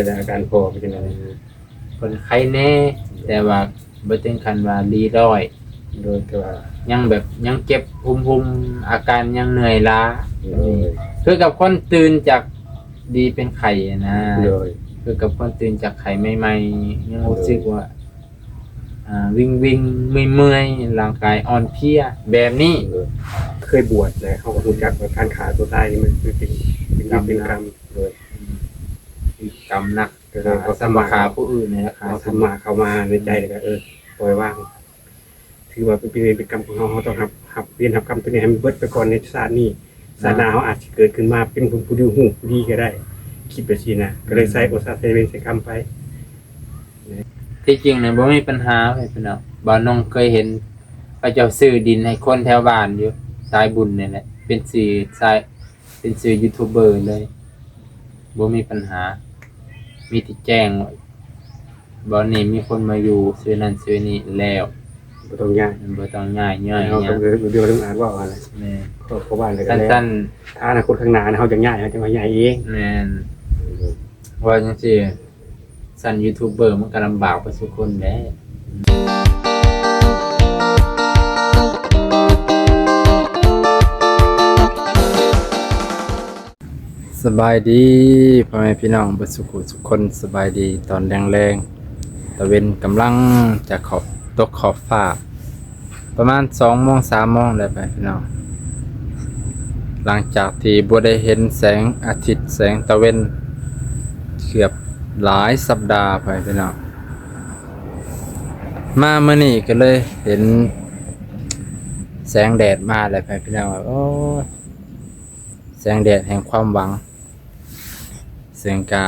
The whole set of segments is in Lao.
ແລະອາການພໍ່ເປັນຈັ່ງໃດ? ເພິ່ນໄຄແດ່ ແຕ່ວ່າບໍ່ເຖິງຂັ້ນວ່າລີ້ຮ້ອຍ ໂດຍ ແຕ່ວ່າຍັງແບບ ຍັງເຈັບຫຸ່ມໆ ອາການຍັງເມື່ອຍລ້າ ໂດຍ ຄືກັບຄົນຕື່ນຈາກດີເປັນໄຂ້ນະ ໂດຍ ຄືກັບຄົນຕື່ນຈາກໄຂ້ໃໝ່ໆ ຍັງຮູ້ສຶກວ່າ ອ່າ ວິງໆ ເມື່ອຍໆ ຮ່າງກາຍອ່ອນເພຍແບບນີ້ ໂດຍ ເຄີຍບວດແລ້ວ ເຮົາກໍຮູ້ຈັກວ່າການຂ້າຕົວຕາຍນີ້ມັນເປັນ ເປັນເວນເປັນກຳ ໂດຍ ເປັນກຳໜັກ ກໍຄືເອົາທຳມະ ຂ້າຜູ້ອື່ນນີ້ແຫຼະ ເອົາທຳມະເຂົ້າມາໃນໃຈ ແລ້ວກໍ ເອີ ປ່ອຍວາງ ຖືວ່າເປັນເວນເປັນກຳຂອງເຮົາ ເຮົາຕ້ອງຮັບ ຮັບເວນຮັບກຳຕົວນີ້ໃຫ້ມັນເບິດໄປກ່ອນໃນຊາດນີ້ ຊາດໜ້າເຮົາອາດຊິເກີດຂຶ້ນມາເປັນຜູ້ ຜູ້ດີ ຮູ້ ຜູ້ດີກໍໄດ້ ຄິດແບບຊີ້ນະ ກໍເລີຍໃສ່ ອືມ ໂອຊາໃສ່ເວນໃສ່ກຳໄປ. ທີ່ຈິງນະບໍ່ມີປັນຫາເວີຍພີ່ນ້ອງ ບ່າວນົງເຄີຍເຫັນເຂົາເຈົ້າຊື້ດິນໃຫ້ຄົນແຖວບ້ານຢູ່ ສາຍບຸນນີ້ແຫຼະ ເປັນຊື່ສາຍ ເປັນຊື່ຢູທູບເບີເລີຍ ບໍ່ມີປັນຫາ ມີແຕ່ແຈ້ງວ່າບ່ອນນີ້ມີຄົນມາຢູ່ ຊື່ນັ້ນຊື່ນີ້ແລ້ວ ບໍ່ຕ້ອງຍ້າຍ ບໍ່ຕ້ອງຍ້າຍ ຍ້າຍ ເຮົາກໍບໍ່ຕ້ອງອາດເວົ້າຫັ້ນແຫຼະ ແມ່ນ ເພາະ ເພາະວ່າຈັ່ງຊັ້ນ ຖ້າອະນາຄົດຂ້າງໜ້າເຮົາຢາກຍ້າຍ ເຮົາຈັ່ງວ່າຍ້າຍເອງ ແມ່ນ ເວົ້າຈັ່ງຊີ້ ຊັ້ນຢູທູບເບີມັນກໍລຳບາກໄປສູ່ຄົນແຫຼະ. ສະບາຍດີພໍ່ແມ່ພີ່ນ້ອງເບິດສູ່ຜູ້ສູ່ຄົນ ສະບາຍດີຕອນແລງໆ ຕາເວັນກຳລັງຈະຂອບ ຕົກຂອບຟ້າ ປະມານສອງໂມງ ສາມໂມງແລ້ວໄປພີ່ນ້ອງ ຫຼັງຈາກທີ່ບໍ່ໄດ້ເຫັນແສງອາທິດ ແສງຕາເວັນເກືອບຫຼາຍສັບດາໄປພີ່ນ້ອງ ມາມື້ນີ້ກໍເລີຍເຫັນແສງແດດມາແລ້ວໄປພີ່ນ້ອງ ໂອ້ຍ ແສງແດດແຫ່ງຄວາມຫວັງ ເຊິ່ງກະ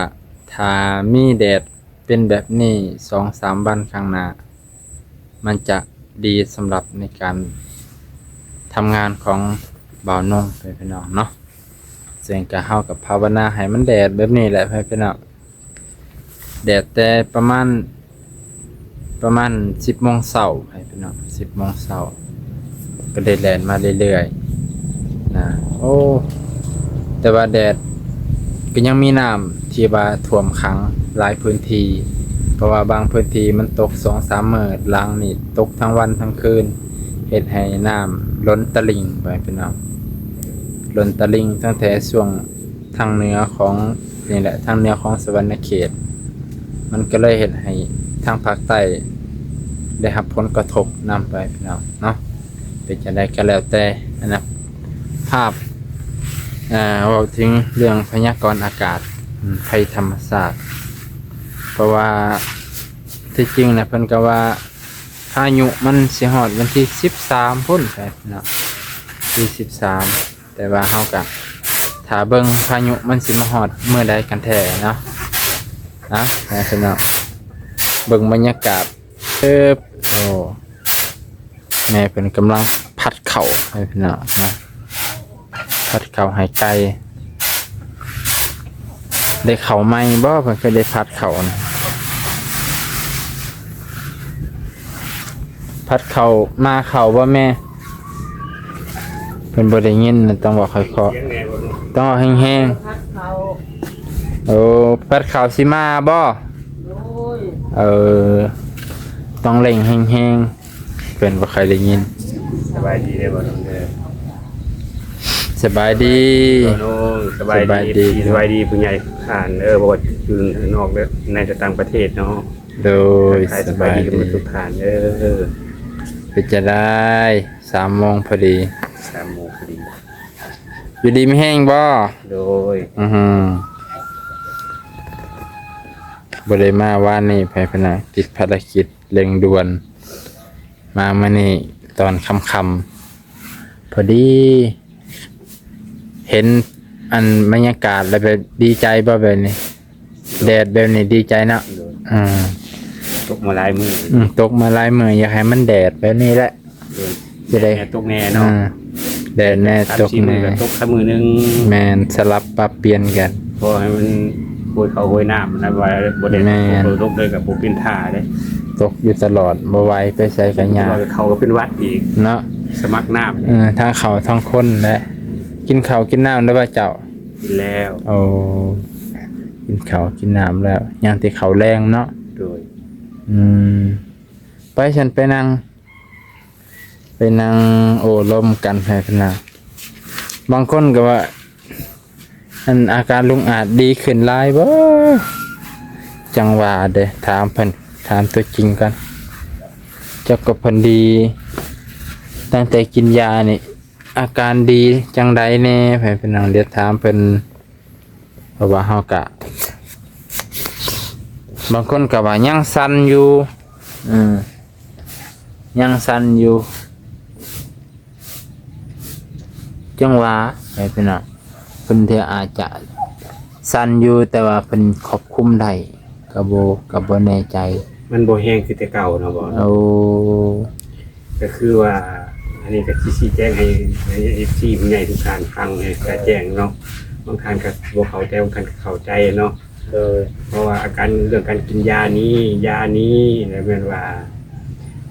ຖ້າມີແດດ ເປັນແບບນີ້ສອງສາມວັນຂ້າງໜ້າ ມັນຈະດີສຳລັບໃນການທຳງານຂອງບ່າວນົງ ພໍ່ແມ່ພີ່ນ້ອງເນາະ ເຊິ່ງກະເຮົາກໍພາວະນາໃຫ້ມັນແດດແບບນີ້ແຫຼະ ພໍ່ແມ່ພີ່ນ້ອງ ແດດແຕ່ປະມານ ປະມານສິບໂມງເຊົ້າ ພໍ່ແມ່ພີ່ນ້ອງ ສິບໂມງເຊົ້າ ກໍໄດ້ແລ່ນມາເລື້ອຍໆ ນະ ໂອ້ ແຕ່ວ່າແດດກໍຍັງມີນ້ຳທີ່ວ່າຖ້ວມຂັງຫຼາຍພື້ນທີ່ ເພາະວ່າບາງພື້ນທີ່ມັນຕົກສອງສາມມື້ຫຼັງນີ້ ຕົກທັງວັນທັງຄືນ ເຮັດໃຫ້ນ້ຳລົ້ນຕະລິ່ງໄປພີ່ນ້ອງ ລົ້ນຕະລິ່ງຕັ້ງແຕ່ຊ່ວງ ທາງເໜືອຂອງ ນີ້ແຫຼະ ທາງເໜືອຂອງສະຫວັນນະເຂດ ມັນກໍເລີຍເຮັດໃຫ້ທາງພາກໃຕ້ໄດ້ຮັບຜົນກະທົບນຳໄປພີ່ນ້ອງເນາະ ເປັນຈັ່ງໃດກໍແລ້ວແຕ່ ອັນນະ ພາບ ເວົ້າເຖິງເລື່ອງພະຍາກອນອາກາດ ອາ ໄພທຳມະຊາດ ເພາະວ່າທີ່ຈິງນະ ເພິ່ນກໍວ່າພາຍຸມັນຊິຮອດວັນທີສິບສາມພຸ້ນໄປເນາະ ທີສິບສາມ ແຕ່ວ່າເຮົາກະຖ້າເບິ່ງພາຍຸມັນຊິມາຮອດມື້ໃດກັນແທ້ເນາະ ນະ ພີ່ນ້ອງ ເບິ່ງບັນຍາກາດ ເອີບ ໂອ້ ແມ່ເພິ່ນກຳລັງຜັດເຂົ້າໃຫ້ພີ່ນ້ອງນະ ຜັດເຂົ້າໃຫ້ໄກ່ ໄດ້ເຂົ້າໃໝ່ບໍ່? ເພິ່ນເຄີຍໄດ້ຜັດເຂົ້ານະ ຜັດເຂົ້າ ໝ່າເຂົ້າບໍ່ແມ່? ເພິ່ນບໍ່ໄດ້ຍິນນະ ຕ້ອງເວົ້າຄ່ອຍໆ ຕ້ອງເວົ້າແຮງໆ ຜັດເຂົ້າ ໂອ້ ຜັດເຂົ້າຊິມາບໍ່? ໂດຍ ເອີ ຕ້ອງເລັ່ງແຮງໆ ເພິ່ນບໍ່ຄ່ອຍໄດ້ຍິນ. ສະບາຍດີເດີບ່າວນົງເດີ. ສະບາຍດີ ບ່າວນົງ ສະບາຍດີ ສະບາຍດີ ເອັຟຊີ ສະບາຍດີຜູ້ໃຫຍ່ທຸກທ່ານເດີ ບໍ່ວ່າຢູ່ນອກ ແລະ ໃນ ແລະ ຕ່າງປະເທດເນາະ. ໂດຍ ທັກທາຍສະບາຍດີ ສະບາຍດີກັນໝົດທຸກທ່ານເດີ. ເປັນຈັ່ງໃດ? ສາມໂມງພໍດີ ສາມໂມງພໍດີ. ຢູ່ດີມີແຮງບໍ່? ໂດຍ ອືຮຶ ບໍ່ໄດ້ມາວານນີ້ ໄປພະນະ ຕິດພາລະກິດເລັ່ງດ່ວນ ມາມື້ນີ້ຕອນຄ່ຳໆ ພໍດີເຫັນອັນບັນຍາກາດແລ້ວແບບດີໃຈບໍ່ແບບນີ້? ແດດແບບນີ້ດີໃຈເນາະ. ໂດຍ ອືມ ຕົກມາຫຼາຍມື້ ອືມ ຕົກມາຫຼາຍມື້ ຢາກໃຫ້ມັນແດດແບບນີ້ແຫຼະ. ໂດຍ ຊິໄດ້ ແດດຕົກແນ່ເນາະ. ອືມ ແດດແນ່ ສາມສີ່ມື້ ຕົກແນ່ ກໍຕົກແຄ່ມື້ໜຶ່ງ. ແມ່ນ ສະຫຼັບປັບປ່ຽນກັນ ພໍໃຫ້ມັນໂຫຍເຂົ້າໂຫຍນ້ຳນະ ວ່າບໍ່ແດດ ແມ່ນ ຕົກເລີຍກໍບໍ່ເປັນທ່າເດ້ ຕົກຢູ່ຕະຫຼອດ ບໍ່ໄຫວ ໄປໃສກໍຍາກ ເຂົ້າກໍເປັນຫວັດອີກເນາະ ສະໝັກນ້ຳ. ເອີ ທັງເຂົ້າທັງຄົນແຫຼະ. ກິນເຂົ້າກິນນ້ຳແລ້ວບໍ່ເຈົ້າ? ກິນແລ້ວ. ໂອ້ ກິນເຂົ້າກິນນ້ຳແລ້ວ ຍັງແຕ່ເຂົ້າແລງເນາະ. ໂດຍ. ອືມ ໄປຊັ້ນ ໄປນັ່ງ ໄປນັ່ງໂອ້ລົມກັນ ໃຫ້ເພິ່ນນະ. ບາງຄົນກໍວ່າ ອັນ ອາການລຸງອາດດີຂຶ້ນຫຼາຍບໍ່? ຈັ່ງວ່າເດ້ ຖາມເພິ່ນ ຖາມຕົວຈິງກ່ອນ. ຈັກວ່າເພິ່ນດີ ຕັ້ງແຕ່ກິນຢານີ້ ອາການດີຈັ່ງໃດແດ່ ໃຫ້ເພິ່ນນະ ດຽວຖາມເພິ່ນ. ເພາະວ່າເຮົາກະ ບາງຄົນກໍວ່າຍັງສັ່ນຢູ່ ເອີ ຍັງສັ່ນຢູ່ ຈັ່ງວ່າ ໃຫ້ເພິ່ນນະ ເພິ່ນເທື່ອອາດຈະສັ່ນຢູ່ ແຕ່ວ່າເພິ່ນຄວບຄຸມໄດ້ ກໍບໍ່ ກໍບໍ່ແນ່ໃຈ. ມັນບໍ່ແຮງຄືແຕ່ເກົ່າເນາະ ບໍ່? ໂອ້ ກໍຄືວ່າ ອັນນີ້ກໍຊິຊີ້ແຈງໃຫ້ ໃຫ້ເອັຟຊີຜູ້ໃຫຍ່ທຸກທ່ານຟັງໃຫ້ກະແຈ້ງເນາະ. ບາງທ່ານກໍບໍ່ເຂົ້າໃຈ ບາງທ່ານກໍເຂົ້າໃຈເນາະ. ໂດຍ. ເພາະວ່າອາການ ເລື່ອງການກິນຢານີ້ ຢານີ້ແມ່ນວ່າ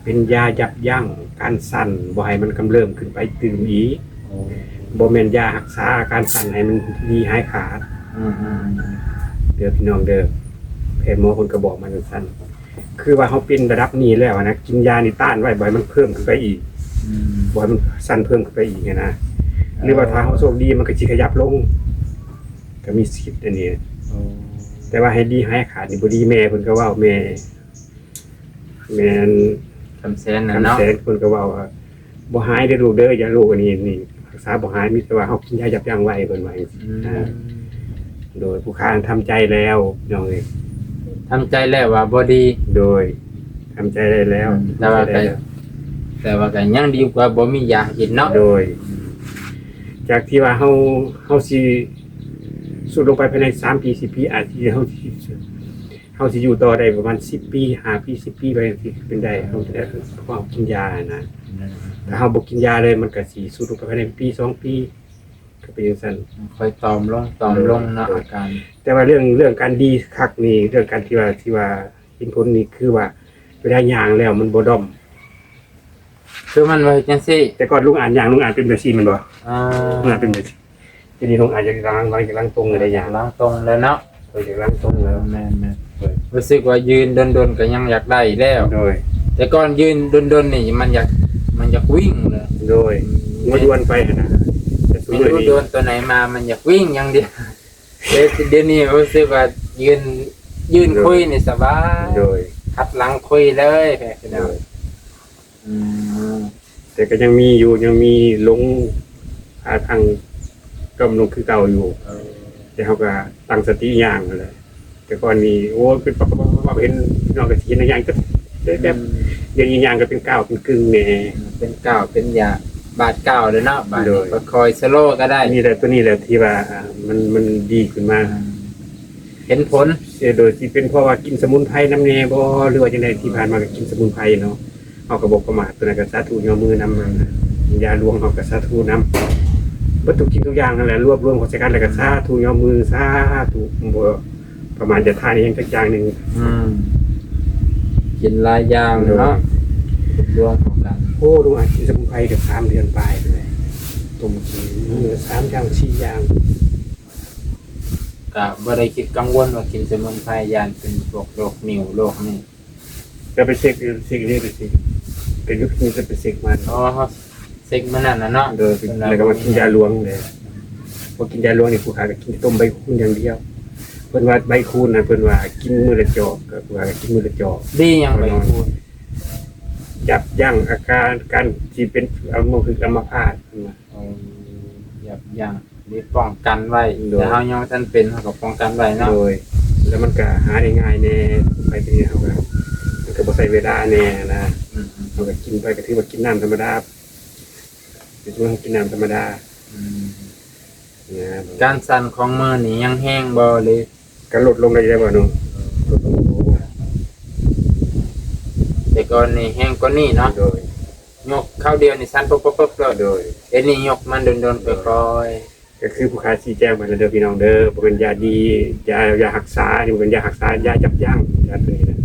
ເປັນຢາຢັບຢັ້ງການສັ່ນ ບໍ່ໃຫ້ມັນກຳເລີ່ມຂຶ້ນໄປຕື່ມອີກ. ໂອ້ ບໍ່ແມ່ນຢາຮັກສາອາການສັ່ນໃຫ້ມັນດີຫາຍຂາດ. ອືມໆໆ ເດີພີ່ນ້ອງເດີ ແພດໝໍເພິ່ນກໍບອກມາຈັ່ງຊັ້ນ. ຄືວ່າເຮົາເປັນລະດັບນີ້ແລ້ວນະ ກິນຢານີ້ຕ້ານໄວ້ ບໍ່ໃຫ້ມັນເພີ່ມຂຶ້ນໄປອີກ. ອືມ ບໍ່ໃຫ້ມັນສັ່ນເພີ່ມຂຶ້ນໄປອີກຫັ້ນນະ. ເອີ ຫຼືວ່າຖ້າເຮົາໂຊກດີ ມັນກໍຊິຂະຫຍັບລົງ ກໍມີສິດອັນນີ້. ໂອ້ ແຕ່ວ່າໃຫ້ດີຫາຍຂາດນີ້ບໍ່ດີ. ແມ່ເພິ່ນກໍເວົ້າ ແມ່ ແມ່ນ ຄຳແສນນັ້ນເນາະ ຄຳແສນ ເພິ່ນກໍເວົ້າວ່າ ບໍ່ຫາຍເດີລູກເດີ ຢ່າລູກ ອັນນີ້ ນີ້ ຮັກສາບໍ່ຫາຍ ມີແຕ່ວ່າເຮົາກິນຢາຢັບຢັ້ງໄວ້ ເພິ່ນວ່າຈັ່ງຊີ້. ອືມ ອ່າ ໂດຍ ຜູ້ຂ້າງທຳໃຈແລ້ວ ນ້ອງເອີຍ ທຳໃຈແລ້ວວ່າບໍ່ດີ. ໂດຍ ທຳໃຈໄດ້ແລ້ວ. ອືມ ແຕ່ວ່າກໍ ແຕ່ວ່າກໍຍັງດີກວ່າບໍ່ມີຢາກິນເນາະ. ໂດຍ ຈາກທີ່ວ່າເຮົາ ເຮົາຊິຊຸດລົງໄປພາຍໃນສາມປີ ສີ່ປີ ອາດຊິ ເຮົາຊິ ເຮົາຊິຢູ່ຕໍ່ໄດ້ປະມານສິບປີ ຫ້າປີ ສິບປີ ໄປ ຊິເປັນໄດ້ ເຮົາຈະໄດ້ ເພາະເຮົາກິນຢານະ. ອືມ ຖ້າເຮົາບໍ່ກິນຢາເລີຍ ມັນກໍຊິຊຸດລົງໄປພາຍໃນປີ ສອງປີ ກໍເປັນຈັ່ງຊັ້ນ ຄ່ອຍຕອມລົງ ຕອມລົງເນາະ. ໂດຍ ອາການ ແຕ່ວ່າເລື່ອງ ເລື່ອງການດີຄັກນີ້ ເລື່ອງການທີ່ວ່າ ທີ່ວ່າເຫັນຜົນນີ້ ຄືວ່າເວລາຍ່າງແລ້ວມັນບໍ່ດອມ. ຄືມັນວ່າຈັ່ງຊີ້ ແຕ່ກ່ອນລຸງອາດຍ່າງ ລຸງອາດເປັນແບບຊີ້ແມ່ນບໍ່? ອ່າ ລຸງອາດເປັນແບບ ທີນີ້ລຸງອາດຢາກຫຼັງ ຫຼັງ ຢາກຫຼັງຕົງເລີຍ ຢາກຫຼັງຕົງແລ້ວເນາະ. ເອີ ຢາກຫຼັງຕົງແລ້ວ. ແມ່ນໆ ເອີ ຮູ້ສຶກວ່າຢືນດົນໆກໍຍັງຢາກໄດ້ແລ້ວ. ໂດຍ ແຕ່ກ່ອນຢືນດົນໆນີ້ມັນຢາກ ມັນຢາກວິ່ງເລີຍ. ໂດຍ ອືມ ງວນໆໄປຫັ້ນນະ ແຕ່ຊຸມື້ນີ້ ໂດນຕົວໃດມາມັນຢາກວິ່ງຢ່າງດຽວ. ແຕ່ດຽວນີ້ຮູ້ສຶກວ່າຢືນ ຢືນ ໂດຍ ຄຸຍນີ້ສະບາຍ. ໂດຍ ຫັດຫຼັງຄຸຍເລີຍ ພີ່ນ້ອງ. ໂດຍ ອືມ ແຕ່ກໍຍັງມີຢູ່ ຍັງມີຫຼົງ ພາທາງຈອມລົງຄືເກົ່າຢູ່. ເອີ ແຕ່ເຮົາກໍຕັ້ງສະຕິຍ່າງຫັ້ນແຫຼະ. ແຕ່ກ່ອນນີ້ ໂອ້ຍ ເປັນປັບໆໆ ເຫັນ ນ້ອງກໍຊິເຫັນຍ່າງແບບ ອືມ ດຽວນີ້ຍ່າງກໍເປັນກ້າວເປັນກຶ່ງແດ່. ເປັນກ້າວເປັນຢາ ບາດກ້າວເດ້ເນາະ ບາດ ໂດຍ ນີ້ ຄ່ອຍໆ ສະໂລກໍໄດ້. ນີ້ແຫຼະ ຕົວນີ້ແຫຼະທີ່ວ່າ ອ່າ ມັນ ມັນດີຂຶ້ນມາ. ອືມ ເຫັນຜົນ. ເອີ ໂດຍຊິເປັນເພາະວ່າກິນສະໝຸນໄພນຳແດ່ບໍ່ ຫຼືວ່າຈັ່ງໃດ? ທີ່ຜ່ານມາກໍກິນສະໝຸນໄພເນາະ ເຮົາກໍບໍ່ປະໝາດ. ຕົວນັ້ນກໍສາທຸ ຍໍມືນຳ. ຢາຫຼວງເຮົາກໍສາທຸນຳ. ເບິດທຸກສິ່ງທຸກຢ່າງນັ້ນແຫຼະ ລວບລວມເຂົ້າໃສ່ກັນ ແລ້ວກໍສາທຸ ຍໍມື ສາທຸ ບໍ່ປະມາດຈະທານອີ່ຫຍັງຈັກຢ່າງໜຶ່ງ. ອືມ ກິນຫຼາຍຢ່າງເນາະ. ໂດຍ ລວມເຂົ້າກັນ. ໂອ້ ລຸງອາດກິນສະໝຸນໄພກໍສາມເດືອນປາຍພຸ້ນແຫຼະ ຕົ້ມກິນມື້ລະສາມຢ່າງ ສີ່ຢ່າງ. ກະບໍ່ໄດ້ຄິດກັງວົນວ່າກິນສະໝຸນໄພ ຢ້ານເປັນພວກໂລກນິ້ວໂລກນີ້. ຈະໄປເຊັກ ເຊັກເລີຍ ໄປເຊັກ ໄປຢູ່ນີ້ ຈະໄປເຊັກມາ. ອໍ ເຮົາເຊັກມື້ນັ້ນນະເນາະ. ໂດຍ ແລ້ວກໍມາກິນຢາຫຼວງເດ້. ພໍກິນຢາຫຼວງນີ້ ຜູ້ຂ້າກໍກິນແຕ່ຕົ້ມໃບຄູນຢ່າງດຽວ. ເພິ່ນວ່າໃບຄູນນະ ເພິ່ນວ່າກິນມື້ລະຈອກ ກໍຜູ້ຂ້າກໍກິນມື້ລະຈອກ. ດີຫຍັງໃບຄູນ? ຍັບຢັ້ງອາການການທີ່ເປັນອັມມະພຶກອັມມະພາດ ເພິ່ນວ່າ. ອໍ ຍັບຢັ້ງ ຫຼືປ້ອງກັນໄວ້. ໂດຍ ຖ້າເຮົາຍັງບໍ່ທັນເປັນ ເຮົາກໍປ້ອງກັນໄວ້ເນາະ. ໂດຍ ແລ້ວມັນກໍຫາໄດ້ງ່າຍແດ່ ໄປທີ່ນີ້ເຮົາກໍ ມັນກໍບໍ່ໃຊ້ເວລາແດ່ນະ. ອືມໆ ເຮົາກໍກິນໄປ ກໍຖືວ່າກິນນ້ຳທຳມະດາ ເປັນວ່າເຮົາກິນນ້ຳທຳມະດາ. ອືມ ນະ ການສັ່ນຂອງມືນີ້ຍັງແຮງບໍ່ ຫຼື? ກໍລົດລົງໄດ້ແລ້ວເນາະ. ລົດລົງ. ແຕ່ກ່ອນນີ້ແຮງກວ່ານີ້ເນາະ. ໂດຍ ຍົກຄາວດຽວນີ້ສັ່ນປຶບໆໆໂລດ. ໂດຍ ດຽວນີ້ຍົກມັນດົນໆ ໂດຍ ຄ່ອຍໆ. ກໍຄືຜູ້ຂ້າຊີ້ແຈງໄປແລ້ວເດີພີ່ນ້ອງເດີ ບໍ່ແມ່ນຢາດີ ຢາ ຢາຮັກສາ ນີ້ບໍ່ແມ່ນຢາຮັກສາ ຢາຍັບຢັ້ງ ຢາຕົວນີ້ນະ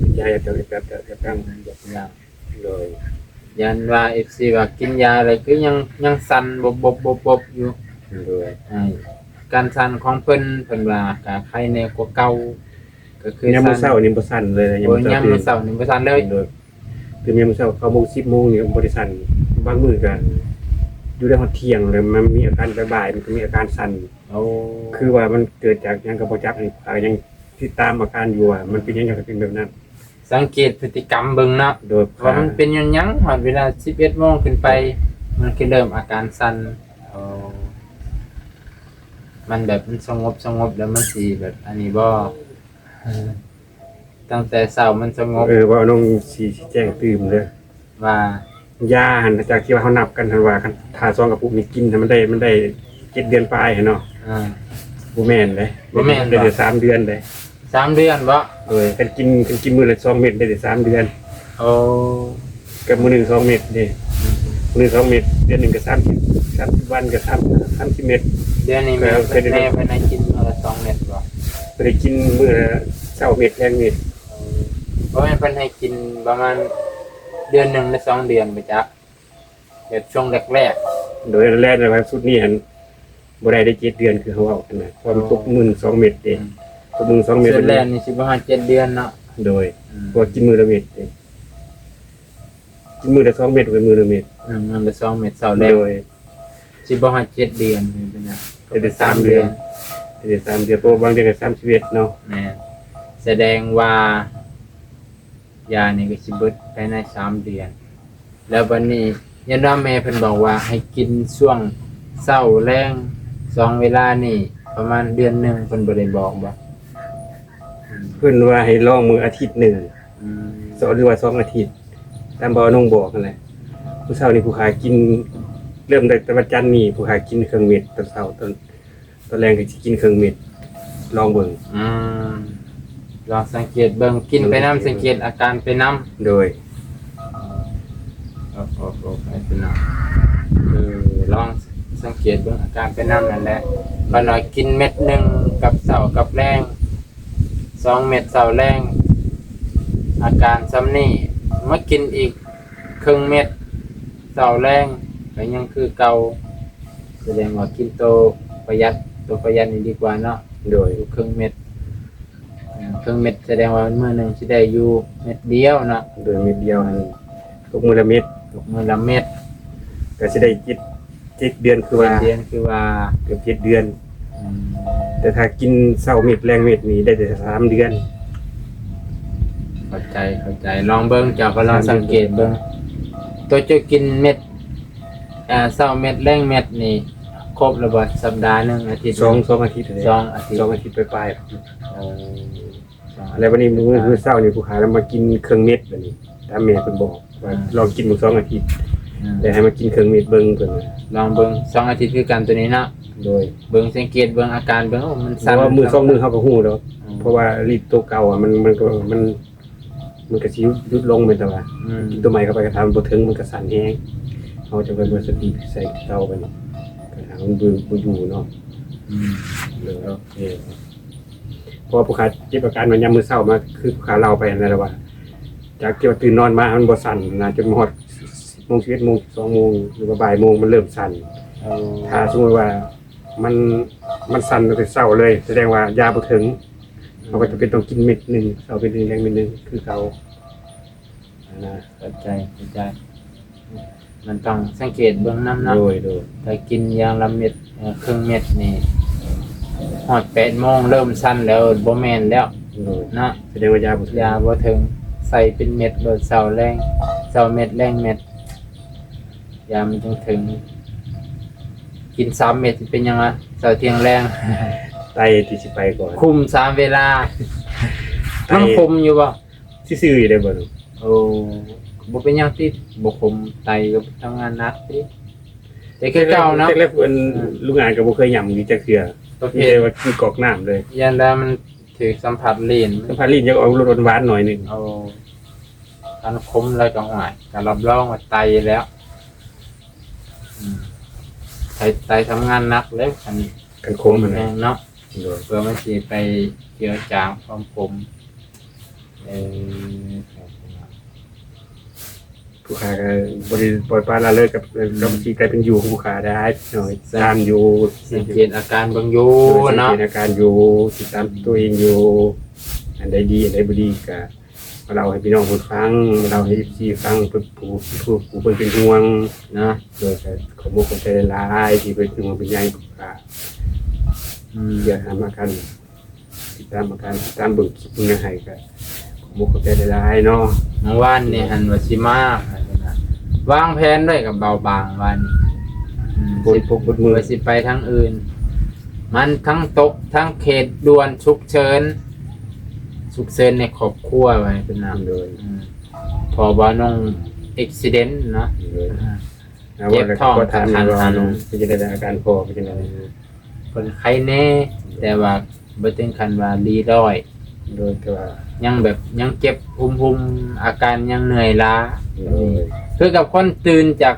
ເປັນຢາຍັບຢັ້ງ ຍັບຢັ້ງ ຍັບຢັ້ງ. ໂດຍ ຢ້ານວ່າເອັຟຊີວ່າກິນຢາແລ້ວຄືຍັງ ຍັງສັ່ນບົບໆໆຢູ່. ໂດຍ ໃຫ້ ການສັ່ນຂອງເພິ່ນ ເພິ່ນວ່າກະໄຄແດ່ກວ່າເກົ່າ ກໍຄືຍາມມື້ເຊົ້ານີ້ບໍ່ສັ່ນເລີຍ ໂອ້ ຍາມມື້ເຊົ້ານີ້ບໍ່ສັ່ນເລີຍ ໂດຍ ຄືຍາມມື້ເຊົ້າ ເກົ້າໂມງ ສິບໂມງນີ້ບໍ່ໄດ້ສັ່ນ ບາງມື້ກໍຢູ່ໄດ້ຮອດທ່ຽງ ແລ້ວມັນມີອາການ ບ່າຍໆມັນກໍມີອາການສັ່ນ ໂອ້ ຄືວ່າມັນເກີດຈາກຫຍັງກໍບໍ່ຈັກ ອັນນີ້ກໍຍັງຕິດຕາມອາການຢູ່ວ່າມັນເປັນຫຍັງຈັ່ງເປັນແບບນັ້ນ ສັງເກດພຶດຕິກຳເບິ່ງເນາະ ໂດຍ ວ່າມັນເປັນຍ້ອນຫຍັງ ຮອດເວລາສິບເອັດໂມງຂຶ້ນໄປ ມັນຄືເລີ່ມອາການສັ່ນ ໂອ້ ມັນແບບມັນສະຫງົບ ສະຫງົບແລ້ວມັນຊິແບບອັນນີ້ບໍ່? ເອີ ຕັ້ງແຕ່ເຊົ້າມັນສະຫງົບ ເອີ ວ່ານ້ອງຊິ ຊິແຈ້ງຕື່ມເດີ ວ່າ ຢາຫັ້ນ ຈາກທີ່ວ່າເຮົານັບກັນຫັ້ນວ່າ ຄັນຖ້າສອງກະປຸກນີ້ກິນໃຫ້ມັນໄດ້ ມັນໄດ້ເຈັດເດືອນປາຍຫັ້ນເນາະ ອ່າ ບໍ່ແມ່ນເດ້ ບໍ່ແມ່ນ ໄດ້ແຕ່ສາມເດືອນເດ້ ສາມເດືອນບໍ່? ໂດຍ ຄັນກິນ ຄັນກິນມື້ລະສອງເມັດໄດ້ແຕ່ສາມເດືອນ ໂອ້ ກັບມື້ໜຶ່ງສອງເມັດເດ້ ມື້ໜຶ່ງສອງເມັດ ເດືອນໜຶ່ງກໍສາມສິບ ສາມສິບວັນກໍສາມ ສາມສິບເມັດ ເດືອນນີ້ແມ່ນເພິ່ນໃຫ້ກິນມື້ລະສອງເມັດບໍ່? ເພິ່ນໃຫ້ກິນມື້ລະເຊົ້າເມັດ ແລງເມັດ ເອີ ບໍ່ແມ່ນເພິ່ນໃຫ້ກິນປະມານເດືອນໜຶ່ງ ຫຼື ສອງເດືອນບໍ່ຈັກ ແບບຊ່ວງແລກໆ ໂດຍ ແລກໆ ແລ້ວວ່າຊຸດນີ້ຫັ້ນ ບໍ່ໄດ້ໄດ້ເຈັດເດືອນຄືເຮົາເວົ້າຫັ້ນນະ ເພາະມັນຕົກມື້ສອງເມັດເດ້ ອືມ ຕົກມື້ສອງເມັດ ຊຸດແລກນີ້ຊິບໍ່ຮອດເຈັດເດືອນເນາະ ໂດຍ ອືມ ເພາະວ່າກິນມື້ລະເມັດເດ້ ກິນມື້ລະສອງເມັດ ເປັນມື້ລະເມັດ ອືມ ມື້ລະສອງເມັດ ເຊົ້າແລງ ໂດຍ ຊິບໍ່ຮອດເຈັດເດືອນ ເປັນຫຍັງ ໄດ້ແຕ່ສາມເດືອນ ໄດ້ແຕ່ສາມເດືອນ ເພາະວ່າບາງເດືອນກໍສາມສິບເອັດເນາະ ແມ່ນ ສະແດງວ່າ ຢານີ້ກໍຊິເບິດພາຍໃນສາມເດືອນ ແລ້ວບັດນີ້ ຍ້ອນວ່າແມ່ເພິ່ນບອກວ່າໃຫ້ກິນຊ່ວງເຊົ້າແລງສອງເວລານີ້ ປະມານເດືອນໜຶ່ງ ເພິ່ນບໍ່ໄດ້ບອກບໍ່? ເພິ່ນວ່າໃຫ້ລອງມື້ອາທິດໜຶ່ງ ອືມ ສອງ ຫຼືວ່າສອງອາທິດ ຕາມບ່າວນົງບອກຫັ້ນແຫຼະ ມື້ເຊົ້ານີ້ຜູ້ຂ້າກິນ ເລີ່ມຕັ້ງແຕ່ວັນຈັນນີ້ ຜູ້ຂ້າກິນເຄິ່ງເມັດຕອນເຊົ້າ ຕອນ ຕອນແລງກໍຊິກິນເຄິ່ງເມັດ ລອງເບິ່ງ ອືມ ລອງສັງເກດເບິ່ງ ກິນໄປນຳ ລອງສັງເກດ ສັງເກດອາການໄປນຳ ໂດຍ ໂອ້ ໂອ້ ໂອ້ ໄປເປັນນຳ ເອີ ລອງສັງເກດເບິ່ງອາການໄປນຳນັ້ນແຫຼະ ຄັນວ່າກິນເມັດໜຶ່ງກັບເຊົ້າກັບແລງ ສອງເມັດເຊົ້າແລງ ອາການສ່ຳນີ້ ມາກິນອີກເຄິ່ງເມັດເຊົ້າແລງ ກໍຍັງຄືເກົ່າ ສະແດງວ່າກິນໂຕປະຢັດ ໂຕປະຢັດນີ້ດີກວ່າເນາະ ໂດຍ ຢູ່ເຄິ່ງເມັດ ເຄິ່ງເມັດ ສະແດງວ່າມື້ໜຶ່ງຊິໄດ້ຢູ່ເມັດດຽວເນາະ ໂດຍ ເມັດດຽວຫັ້ນ ຕົກມື້ລະເມັດ ຕົກມື້ລະເມັດ ກໍຊິໄດ້ເຈັດ ເຈັດເດືອນຄືວ່າ ເຈັດເດືອນຄືວ່າ ເກືອບເຈັດເດືອນ ອືມ ແຕ່ຖ້າກິນເຊົ້າເມັດແລງເມັດນີ້ໄດ້ແຕ່ສາມເດືອນ ເຂົ້າໃຈ ເຂົ້າໃຈ ລອງເບິ່ງ ເຈົ້າກໍລອງສັງເກດເບິ່ງ ໂຕເຈົ້າກິນເມັດ ອ່າ ເຊົ້າເມັດແລງເມັດນີ້ ຄົບແລ້ວບໍ່? ສັບດາໜຶ່ງ ອາທິດໜຶ່ງ ສອງ ສອງອາທິດເລີຍ ສອງອາທິດ ສອງອາທິດປາຍໆ ເອີ ແລ້ວບັດນີ້ມື້ ສອງອາທິດ ມື້ເຊົ້ານີ້ຜູ້ຂ້າລະມາກິນເຄິ່ງເມັດ ບັດນີ້ຕາມແມ່ເພິ່ນບອກວ່າ ອືມ ລອງກິນເບິ່ງສອງອາທິດ ອືມ ແລ້ວໃຫ້ມາກິນເຄິ່ງເມັດເບິ່ງ ເພິ່ນວ່າ ລອງເບິ່ງສອງອາທິດຄືກັນໂຕນີ້ເນາະ ໂດຍ ເບິ່ງສັງເກດເບິ່ງອາການເບິ່ງ ໂອ້ ມັນສັ່ນ ເພາະວ່າມື້ສອງມື້ເຮົາກໍຮູ້ແລ້ວ ອືມ ເພາະວ່າລິດໂຕເກົ່າອະ ມັນ ມັນກໍ ມັນ ມັນກໍຊິຢຸດ ຢຸດລົງແມ່ນແຕ່ວ່າ ອືມ ກິນຕົວໃໝ່ເຂົ້າໄປກໍຖ້າມັນບໍ່ເຖິງ ມັນກໍສັ່ນແຮງ ເຮົາຈະໄປໝົດສະຕິໃສ່ເກົ່າໄປເນາະ ກໍຖ້າມັນບໍ່ ບໍ່ຢູ່ເນາະ ອືມ ເອີ ໂອເຄ ເພາະວ່າຜູ້ຂ້າເຈັບອາການມາຍາມມື້ເຊົ້າມາ ຄືຜູ້ຂ້າເລົ່າໄປຫັ້ນແຫຼະວ່າ ຈາກທີ່ວ່າຕື່ນນອນມາມັນບໍ່ສັ່ນນະ ຈົນມາຮອດສິບໂມງ ສິບເອັດໂມງ ສິບສອງໂມງ ຫຼືວ່າບ່າຍໂມງມັນເລີ່ມສັ່ນ ເອີ ຖ້າສົມມຸດວ່າມັນ ມັນສັ່ນຕັ້ງແຕ່ເຊົ້າເລີຍ ສະແດງວ່າຢາບໍ່ເຖິງ ເຮົາກໍຈຳເປັນຕ້ອງກິນເມັດໜຶ່ງ ເຊົ້າເມັດໜຶ່ງ ແລງເມັດໜຶ່ງ ຄືເກົ່າ ຫັ້ນນະ ເຂົ້າໃຈ ເຂົ້າໃຈ ມັນຕ້ອງສັງເກດເບິ່ງນຳເນາະ ໂດຍ ໂດຍ ຖ້າກິນຢ່າງລະເມັດ ເອີ ເຄິ່ງເມັດນີ້ ຮອດແປດໂມງເລີ່ມສັ່ນແລ້ວ ບໍ່ແມ່ນແລ້ວ ໂດຍ ເນາະ ສະແດງວ່າຢາບໍ່ເຖິງ ຢາບໍ່ເຖິງ ໃສ່ເປັນເມັດໂລດ ເຊົ້າແລງ ເຊົ້າເມັດ ແລງເມັດ ຢາມັນຈັ່ງເຖິງ ກິນສາມເມັດຊິເປັນຫຍັງວະ ເຊົ້າ ທ່ຽງ ແລງ ໄຕທີ່ຊິໄປກ່ອນ ຄຸມສາມເວລາ ໄຕ ມັນຂົມຢູ່ບໍ່? ຊື່ໆຢູ່ເດ້ບໍ່? ໂອ້ ບໍ່ເປັນຫຍັງຕິ ບໍ່ຂົມ ໄຕກໍທຳງານໜັກຕິ ແຕ່ຄືເກົ່າເນາະ ແຕ່ລະ ເອີ ລຸງອານກໍບໍ່ເຄີຍຫຍ້ຳຢູ່ຈັກເທື່ອ ມີແຕ່ວ່າກິນກອກນ້ຳເລີຍ ຢ້ານວ່າມັນຖືກສຳຜັດລີ້ນ ສຳຜັດລີ້ນ ຢາກອອກລົດຫວານໆໜ້ອຍໜຶ່ງ ໂອ້ ຄັນຂົມແລ້ວກໍ ຫ້ວຍ ກໍຮັບຮອງວ່າໄຕແລ້ວ ອືມ ໄຕ ໄຕທຳງານໜັກເລີຍ ຄັນ ຄັນຂົມຫັ້ນນະ ແມ່ນເນາະ ໂດຍ ເພື່ອມັນຊິໄປເຈືອຈາງຄວາມຂົມ ເອີ ຜູ້ຂ້າກໍບໍ່ໄດ້ປ່ອຍປະລະເລີຍກັບ ອືມ ກັບຊີວິດການເປັນຢູ່ຂອງຜູ້ຂ້າໄດ້ເນາະ ສັງ ຕາມຢູ່ ສັງເກດອາການເບິ່ງຢູ່ ເອີ ສັງເກດ ເນາະ ອາການຢູ່ ຕິດຕາມ ອືມ ຕົວເອງຢູ່ ອັນໃດດີ ອັນໃດບໍ່ດີກໍມາເລົ່າໃຫ້ພີ່ນ້ອງເພິ່ນຟັງ ມາເລົ່າໃຫ້ເອັຟຊີຟັງ ເພິ່ນ ຜູ້ ຜູ້ ຜູ້ເພິ່ນເປັນຫ່ວງເນາະ ໂດຍກໍຂອບອົກຂອບໃຈຫຼາຍໆ ທີ່ເພິ່ນເປັນຫ່ວງເປັນໃຍ ກໍ ອືມ ຢາກໃຫ້ມາກັນ ຕິດຕາມອາການ ຕິດຕາມເບິ່ງຄລິບເບິ່ງຫຍັງໃຫ້ ກໍຂໍຂອບໃຈຫຼາຍໆເນາະ. ເມື່ອວານນີ້ຫັ້ນວ່າຊິມາ ວ່າຊັ້ນນະ ວາງແຜນໄວ້ກໍເບົາບາງວານນີ້ ອືມ ຝົນຕົກເບິດມື້ ວ່າຊິໄປທາງອື່ນ ມັນທັງຕົກ ທັງເຂດດ່ວນສຸກເສີນ ສຸກເສີນໃນຄອບຄົວ ວ່າຊັ້ນນະ ໂດຍ ອືມ ພໍ່ບ່າວນົງເອັກຊີເດັນເນາະ ໂດຍ ອ່າ ເຈັບທ້ອງກະທັນຫັນ ເປັນຈັ່ງໃດ ອາການພໍ່ເປັນຈັ່ງໃດ? ເພິ່ນໄຄແດ່ ແຕ່ວ່າບໍ່ເຖິງຂັ້ນວ່າລີ້ລ້ອຍ ໂດຍ ແຕ່ວ່າຍັງແບບ ຍັງເຈັບຫຸ່ມໆ ອາການຍັງເມື່ອຍລ້າ ໂດຍ ຄືກັບຄົນຕື່ນຈາກ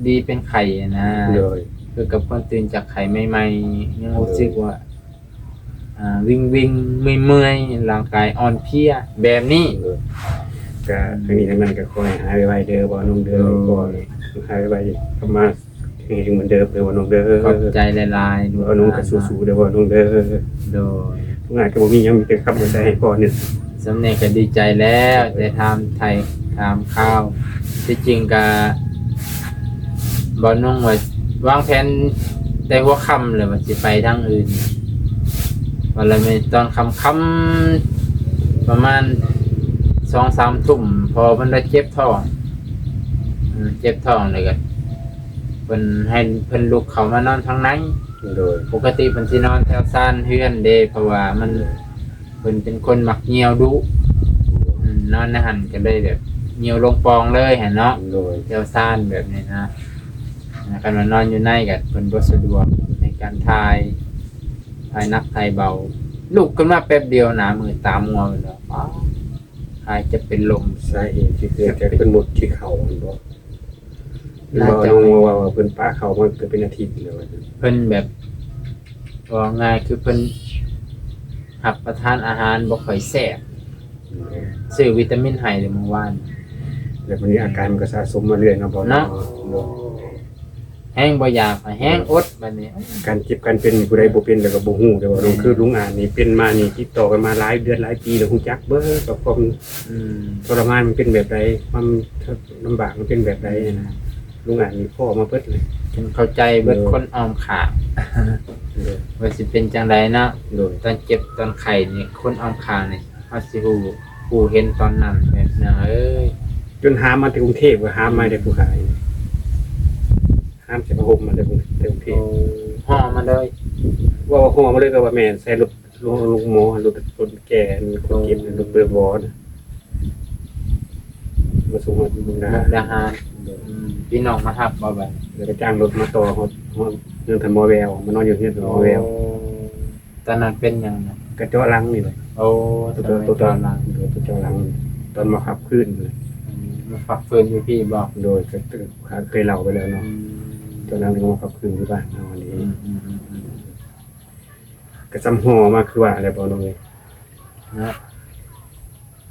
ດີເປັນໄຂ້ນະ ໂດຍ ຄືກັບຄົນຕື່ນຈາກໄຂ້ໃໝ່ໆ ຍັງຮູ້ສຶກວ່າ ໂດຍ ອ່າ ວິງໆ ເມື່ອຍໆ ຮ່າງກາຍອ່ອນເພຍແບບນີ້ ໂດຍ ກະ ອືມ ທັງນີ້ທັງນັ້ນກະຂໍໃຫ້ຫາຍໄວໆເດີບ່າວນົງເດີ ໂດຍ ຂໍໃຫ້ຫາຍໄວໆ ກັບມາແຂງແຮງເໝືອນເດີມເດີບ່າວນົງເດີ ຂອບໃຈຫຼາຍໆ ບ່າວນົງກະສູ້ໆເດີບ່າວນົງເດີ ໂດຍ ງານກະບໍ່ມີຫຍັງ ມີແຕ່ຄຳຂອບໃຈໃຫ້ພໍ່ນີ້ ສ່ຳນີ້ກະດີໃຈແລ້ວ ໄດ້ຖາມໄຖ່ຖາມຂ່າວ ທີ່ຈິງກະ ບ່າວນົງວ່າວາງແຜນແຕ່ຫົວຄ່ຳແລ້ວວ່າຊິໄປທາງອື່ນ ວ່າລະແມ່ນຕອນຄ່ຳໆ ປະມານສອງສາມທຸ່ມ ພໍ່ເພິ່ນໄດ້ເຈັບທ້ອງ ເອີ ເຈັບທ້ອງແລ້ວກະ ເພິ່ນໃຫ້ເພິ່ນລຸກເຂົ້າມານອນທາງໃນ ໂດຍ ປົກກະຕິເພິ່ນຊິນອນແຖວຊານເຮືອນເດ້ ເພາະວ່າມັນ ເພິ່ນເປັນຄົນມັກຍ່ຽວດຸ ອືມ ນອນໃນຫັ້ນກໍເລີຍແບບຍ່ຽວລົງປ່ອງເລີຍຫັ້ນເນາະ ໂດຍ ແຖວຊານແບບນີ້ນະ ຄັນວ່ານອນຢູ່ໃນກໍເພິ່ນບໍ່ສະດວກໃນການຖ່າຍ ຖ່າຍໜັກຖ່າຍເບົາ ລຸກຂຶ້ນມາແປັບດຽວໜ້າມືດຕາມົວເບິດແລ້ວ ອ້າວ ຄາຍຈະເປັນລົມ ສາເຫດທີ່ເກີດຈາກເພິ່ນໝົດທີ່ເຂົ້າຫັ້ນບໍ? ເພິ່ນເວົ້າ ນ້ອງວ່າ ວ່າເພິ່ນປະເຂົ້າມາເກືອບເປັນອາທິດແລ້ວ ເພິ່ນແບບ ເວົ້າງ່າຍຄືເພິ່ນຮັບປະທານອາຫານບໍ່ຄ່ອຍແຊບ ອືມ ຊື້ວິຕາມິນໃຫ້ແຕ່ມື້ວານ ແລ້ວບັດນີ້ອາການມັນກໍສະສົມມາເລື້ອຍເນາະ ເນາະ ເນາະ ແຮງບໍ່ຢາກ ແຮງອົດບັດນີ້ ການເຈັບການເປັນນີ້ ຜູ້ໃດບໍ່ເປັນແລ້ວກໍບໍ່ຮູ້ເດ້ ອືມ ວ່າ ຄືລຸງອາດນີ້ເປັນມານີ້ ຕິດຕໍ່ກັນມາຫຼາຍເດືອນຫຼາຍປີແລ້ວ ຮູ້ຈັກເບິດວ່າຄວາມ ອືມ ທໍລະມານມັນເປັນແບບໃດ ຄວາມ ລຳບາກມັນເປັນແບບໃດນະ ອືມ ລຸງອາດນີ້ພໍ້ມາເບິດເລີຍ ເພິ່ນເຂົ້າໃຈເບິດ ໂດຍ ຄົນອ້ອມຂ້າງ ໂດຍ ວ່າຊິເປັນຈັ່ງໃດເນາະ ໂດຍ ຕອນເຈັບຕອນໄຂ້ນີ້ ຄົນອ້ອມຂ້າງນີ້ ເຮົາຊິຮູ້ ຮູ້ເຫັນຕອນນັ້ນແມ່ນຫຍັງເອີຍ ຈົນຫາມມາແຕ່ກຸງເທບ ກໍຫາມມາແຕ່ຜູ້ຂາຍ ຫາມໃສ່ຜ້າຫົ່ມມາແຕ່ກຸງ ແຕ່ກຸງເທບ ໂອ້ ຫໍ່ມາເລີຍ ວ່າ ວ່າຫໍ່ມາເລີຍກໍວ່າແມ່ນ ໃສ່ລົດ ລົງ ລົງໝໍ ລົດ ລົດແກ່ ຄົນເຈັບ ໂອ້ ລົດເບີບໍນະ ມາສົ່ງຮອດມຸກດາຫານ ມຸກດາຫານ ອືມ ພີ່ນ້ອງມາຮັບບໍ່ບັດນີ້ ແລ້ວກໍຈ້າງລົດມາຕໍ່ຮອດ ຮອດເຮືອນທ່ານໝໍແວວ ມານອນຢູ່ເຮືອນທ່ານໝໍແວວ ໂອ້ ຕອນນັ້ນເປັນຫຍັງນະ? ກະເຈາະຫຼັງນີ້ແຫຼະ ໂອ້ ຕົວ ຕົວ ຕົວ ຕົວເຈາະຫຼັງ ຕົວເຈາະຫຼັງ ຕອນມາພັກຟື້ນ ອືມ ມາພັກຟື້ນຢູ່ພີ້ບໍ່? ໂດຍ ກໍ ກໍເຄີຍເລົ່າໄປແລ້ວເນາະ ອືມ ຕອນນັ້ນກໍມາພັກຟື້ນຢູ່ບ້ານເຮົານີ້ ອືມ ອືມ ອືມ ອືມ ກໍຊ່ຳຫໍ່ມາຄືວ່າແຫຼະ ບໍ່ນ້ອງເອີຍ ເນາະ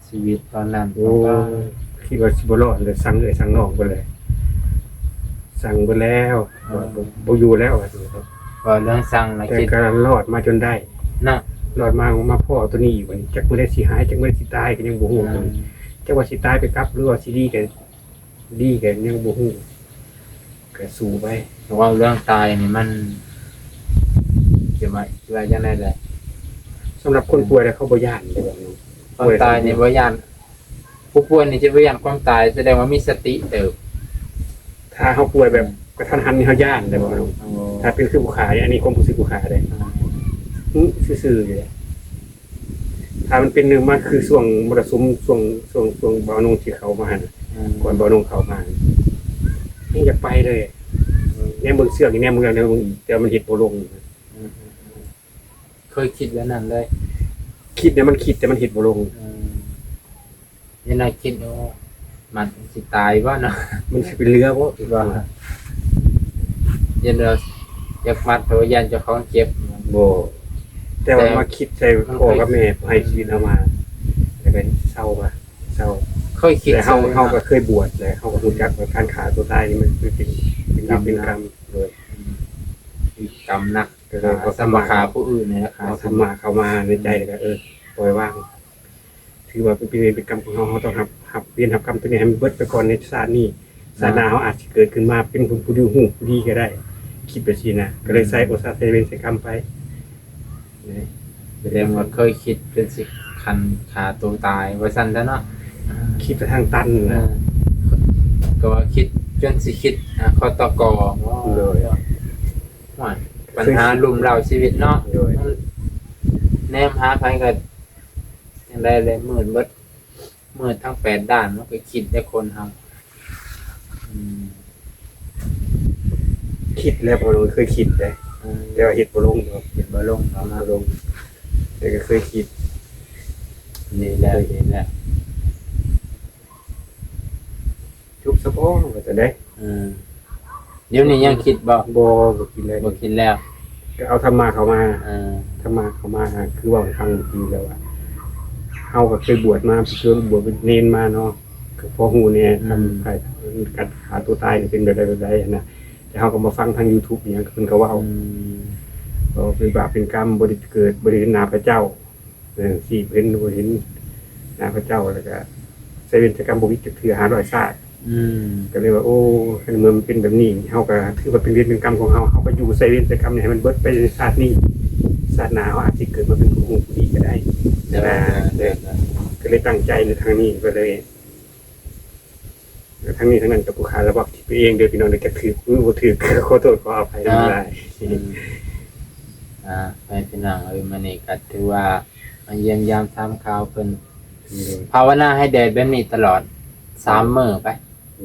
ຊີວິດຕອນນັ້ນ ໂອ້ ຄິດວ່າຊິບໍ່ລອດເລີຍ ສັ່ງເອື້ອຍສັ່ງນ້ອງເບິດເລີຍ ສັ່ງເບິດແລ້ວ ເອີ ບໍ່ ບໍ່ຢູ່ແລ້ວ ວ່າຊັ້ນເນາະ ເວົ້າເລື່ອງສັ່ງລະ ແຕ່ ຄິດ ກໍລອດມາຈົນໄດ້ ເນາະ ລອດມາ ມາພໍ້ຕົວນີ້ອີກ ບັດນີ້ຈັກມື້ໃດຊິຫາຍ ຈັກມື້ໃດຊິຕາຍກໍຍັງບໍ່ຮູ້ ເອີ ຕົວນີ້ ຈັກວ່າຊິຕາຍໄປກັບ ຫຼືວ່າຊິດີກໍ ດີກໍຍັງບໍ່ຮູ້ ກໍສູ້ໄປ ເວົ້າເລື່ອງຕາຍນີ້ມັນ ຊິວ່າ ຊິວ່າຈັ່ງໃດແຫຼະ ສຳລັບຄົນປ່ວຍແລ້ວເຂົາບໍ່ຢ້ານເດ້ ຄວາມຕາຍນີ້ບໍ່ຢ້ານ ຜູ້ປ່ວຍນີ້ຈະບໍ່ຢ້ານຄວາມຕາຍ ສະແດງວ່າມີສະຕິເຕີບ ຖ້າເຮົາປ່ວຍແບບ ອືມ ກະທັນຫັນນີ້ເຮົາຢ້ານເດ້ ໂອ້ ຖ້າເປັນຄືຜູ້ຂ້ານີ້ ອັນນີ້ຄວາມຮູ້ສຶກຜູ້ຂ້າເດ້ ອືມ ອື ຊື່ໆຢູ່ເດ້ ຖ້າມັນເປັນ ມັນຄືຊ່ວງມໍລະສຸມ ຊ່ວງ ຊ່ວງ ຊ່ວງບ່າວນົງທີ່ເຂົ້າມາຫັ້ນ ອືມ ກ່ອນບ່າວນົງເຂົ້າມາ ຍັງຢາກໄປເລີຍ ອືມ ແນມເບິ່ງເຊືອກນີ້ ແນມເບິ່ງແລ້ວ ແນມເບິ່ງອີກ ແຕ່ມັນເຮັດບໍ່ລົງ ອືມ ເຄີຍຄິດແບບນັ້ນເລີຍ ຄິດນະ ມັນຄິດ ແຕ່ມັນເຮັດບໍ່ລົງ ອືມ ຍັງໄດ້ຄິດຢູ່ ມັນຊິຕາຍບໍ່ເນາະ ມັນຊິເປັນເຫຼືອບໍ່ ວ່າ ຢ້ານວ່າຢາກມັດ ເພາະວ່າຢ້ານເຈົ້າຂອງເຈັບ ບໍ່ ແຕ່ວ່າ ແຕ່ ມາຄິດໃສ່ພໍ່ກັບແມ່ ໃຫ້ຊີວິດເຮົາມາ ແລ້ວກໍເຊົາວ່າ ເຊົາ ເ ເຄີຍຄິດ ແຕ່ເຮົາ ເລີຍ ເຮົາກໍເຄີຍບວດແຫຼະ ເຮົາກໍຮູ້ຈັກວ່າການຂ້າຕົວຕາຍນີ້ມັນເປັນ ເປັນເວນເປັນກຳ ໂດຍ ເປັນກຳໜັກ ກໍເລີຍ ເອົາທຳມາຂ້າຜູ້ອື່ນນີ້ແຫຼະ ເອົາທຳມາເຂົ້າມາໃນໃຈ ແລ້ວກໍ ເອີ ປ່ອຍວາງ ຖືວ່າເປັນເວນເປັນກຳຂອງເຮົາ ເຮົາຕ້ອງຮັບ ຮັບເວນຮັບກຳຕົວນີ້ໃຫ້ມັນເບິດໄປກ່ອນໃນຊາດນີ້ ຊາດໜ້າເຮົາອາດຊິເກີດຂຶ້ນມາເປັນຜູ້ ຜູ້ດີຮູ້ຜູ້ດີກໍໄດ້ ຄິດແບບຊີ້ນະ ກໍເລີຍໃສ່ ອືມ ໂອຊາໃສ່ເວນໃສ່ກຳໄປ. ສະແດງວ່າເຄີຍຄິດຈົນຊິຂັ້ນຂ້າຕົວຕາຍວ່າຊັ້ນຊະເນາະ ຄິດໄປທາງຕັນ ເອີ ກໍວ່າຄິດຈົນຊິຄິດ ອ່າ ຄຕກ ໂດຍ ໂອ້ຍ ບັນຫາລຸມເລົ້າຊີວິດເນາະ ໂດຍ ແນມຫາໃຜກໍຈັ່ງໃດແຫຼະ ມືດເບິດ ມືດທັງແປດດ້ານ ມັນກໍຄິດໄດ້ຄົນເຮົາ ອືມ ຄິດແລ້ວ ເພາະວ່າເຄີຍຄິດເດ້ ອືມ ແຕ່ວ່າເຮັດບໍ່ລົງດອກ ເຮັດບໍ່ລົງເນາະ ເຮັດບໍ່ລົງ ແຕ່ກໍເຄີຍຄິດ ນີ້ແຫຼະ ນີ້ແຫຼະ ຈຸກສະພໍວ່າຊັ້ນເດ້ ເອີ ດຽວນີ້ຍັງຄິດບໍ່? ບໍ່ ບໍ່ຄິດແລ້ວ ບໍ່ຄິດແລ້ວ ກໍເອົາທຳມະເຂົ້າມາ ເອີ ທຳມະເຂົ້າມາ ຄືເວົ້າໃຫ້ຟັງເມື່ອກີ້ແລ້ວວ່າ ເຮົາກໍເຄີຍບວດມາ ເຄີຍບວດເປັນເນນມາເນາະ ກໍພໍຮູ້ແດ່ ອືມ ທຳ ການຂ້າຕົວຕາຍນີ້ເປັນແບບໃດ ແບບໃດຫັ້ນນະ ແຕ່ເຮົາກໍມາຟັງທາງຢູທູບອີ່ຫຍັງ ເພິ່ນກໍເວົ້າ ອືມ ກໍເປັນບາບເປັນກຳ ບໍ່ໄດ້ເກີດ ບໍ່ໄດ້ເຫັນໜ້າພະເຈົ້າ ເອີ ທີ່ເຫັນ ບໍ່ເຫັນໜ້າພະເຈົ້າ ແລ້ວກະໃຊ້ເວນໃຊ້ກຳບໍ່ຜິດຈັກເທື່ອ ຫ້າຮ້ອຍຊາດ ອືມ ກໍເລີຍວ່າ ໂອ້ ຄັນເມື່ອມັນເປັນແບບນີ້ ເຮົາກໍຖືວ່າເປັນເວນເປັນກຳຂອງເຮົາ ເຮົາກໍຢູ່ໃຊ້ເວນໃຊ້ກຳນີ້ໃຫ້ມັນເບິດໄປໃນຊາດນີ້ ຊາດໜ້າເຮົາອາດຊິເກີດມາເປັນຜູ້ຮູ້ຜູ້ດີກໍໄດ້ ໂດຍ ນະ ໂດຍ ໂດຍ ໂດຍ ກໍເລີຍຕັ້ງໃຈໃນທາງນີ້ ກໍເລີຍ ທັງນີ້ທັງນັ້ນກໍຜູ້ຂ້າລະບອກຜິດໄປເອງເດີພີ່ນ້ອງເດີ ຈັກຖືກຫຼືບໍ່ຖືກ ຂໍໂທດຂໍອະໄພນຳຫຼາຍ ອືມ ອ່າ ໃຫ້ພີ່ນ້ອງເອີຍ ມື້ນີ້ກໍຖືວ່າມາຢ້ຽມຢາມຖາມຂ່າວເພິ່ນ ໂດຍ ພາວະນາໃຫ້ແດດແບບນີ້ຕະຫຼອດສາມມື້ໄປ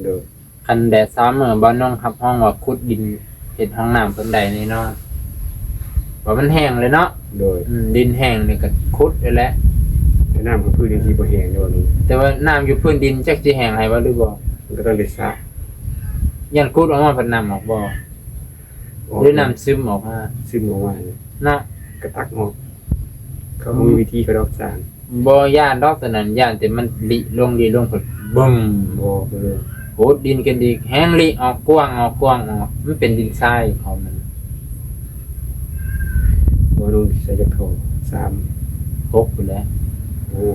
ໂດຍ ຄັນແດດສາມມື້ ບ່າວນົງຮັບຮອງວ່າຂຸດດິນເຮັດຫ້ອງນ້ຳເພິ່ນໄດ້ແນ່ນອນ ວ່າມັນແຫ້ງເລີຍເນາະ ໂດຍ ອືມ ດິນແຫ້ງນີ້ກໍຂຸດໄດ້ແຫຼະ ແຕ່ນ້ຳຂອງພື້ນດິນຊິບໍ່ແຫ້ງເດ້ ແຕ່ວ່ານ້ຳຢູ່ພື້ນດິນຈັກຊິແຫ້ງໃຫ້ບໍ່ຫຼືບໍ່ ມັນກໍຕ້ອງໄດ້ສະ ຢ້ານຂຸດອອກມາພັດນ້ຳອອກບໍ່ ອອກ ຫຼືນ້ຳຊຶມອອກມາ ຊຶມອອກມາເນາະ ກໍຕັກອອກ ເຂົາບໍ່ມີວິທີເຂົາດອກຊ່າງ ບໍ່ຢ້ານດອກຕົວນັ້ນ ຢ້ານແຕ່ມັນລິລົງ ລິລົງ ເພິ່ນບຶ້ມ ບໍ່ ເອີ ໂຫດດິນຂຶ້ນອີກ ແຮ່ງລິອອກກວ້າງ ອອກກວ້າງ ອອກ ມັນເປັນດິນຊາຍຂອງມັນ ບໍ່ລົງໃສ່ຈັກທໍ່ ສາມ ຫົກພຸ້ນແຫຼະ ໂອ້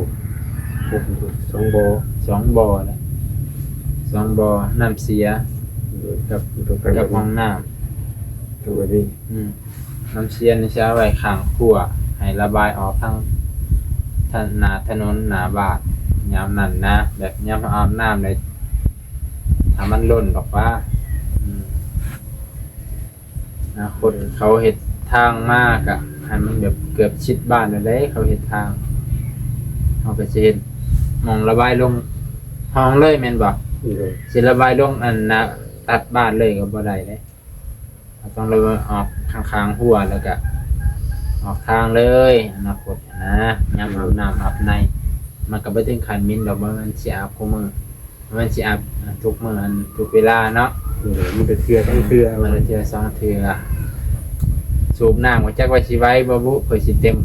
ຫົກ ສອງບໍ່ ສອງບໍ່ແຫຼະ ສອງບໍ່ ນ້ຳເສຍ ກັບ ກັບຫ້ອງນ້ຳ ຕົວນີ້ ອືມ ນ້ຳເສຍນີ້ຊິເອົາໄວ້ຂ້າງຄົວ ໃຫ້ລະບາຍອອກທາງ ທາງໜ້າຖະໜົນໜ້າບ້ານ ຍາມນັ້ນນະ ແບບຍາມເຮົາອາບນ້ຳໄດ້ ຖ້າມັນລົ້ນອອກມາ ອືມ ອະນາຄົດເຂົາເຮັດທາງມາກະໃຫ້ມັນແບບເກືອບຊິດບ້ານແລ້ວເດ້ ເຂົາເຮັດທາງ ເຮົາກະຊິເຮັດໝ່ອງລະບາຍລົງຫ້ອງເລີຍແມ່ນບໍ່? ໂດຍ ຊິລະບາຍລົງອັນນະ ຕັດບ້ານເລີຍກະບໍ່ໄດ້ເດ້. ເຮົາຕ້ອງລະອອກຂ້າງໆຮົ້ວ ແລ້ວກະອອກທາງເລີຍ ອະນາຄົດຫັ້ນນະ ຍາມອາບນ້ຳອາບໃນ ມັນກະບໍ່ເຖິງຂັ້ນໝິ່ນດອກ ບໍ່ແມ່ນຊິອາບຄູ່ມື້ ມັນຊິອາບ ອາ ທຸກມື້ ອັນ ທຸກເວລາເນາະ. ເອີ ມື້ລະເທື່ອສອງເທື່ອ ມື້ລະເທື່ອສອງເທື່ອ ສູບນ້ຳກໍຈັກວ່າຊິໄຫວບໍ່ບຸ ຂ້ອຍຊິເຕັມ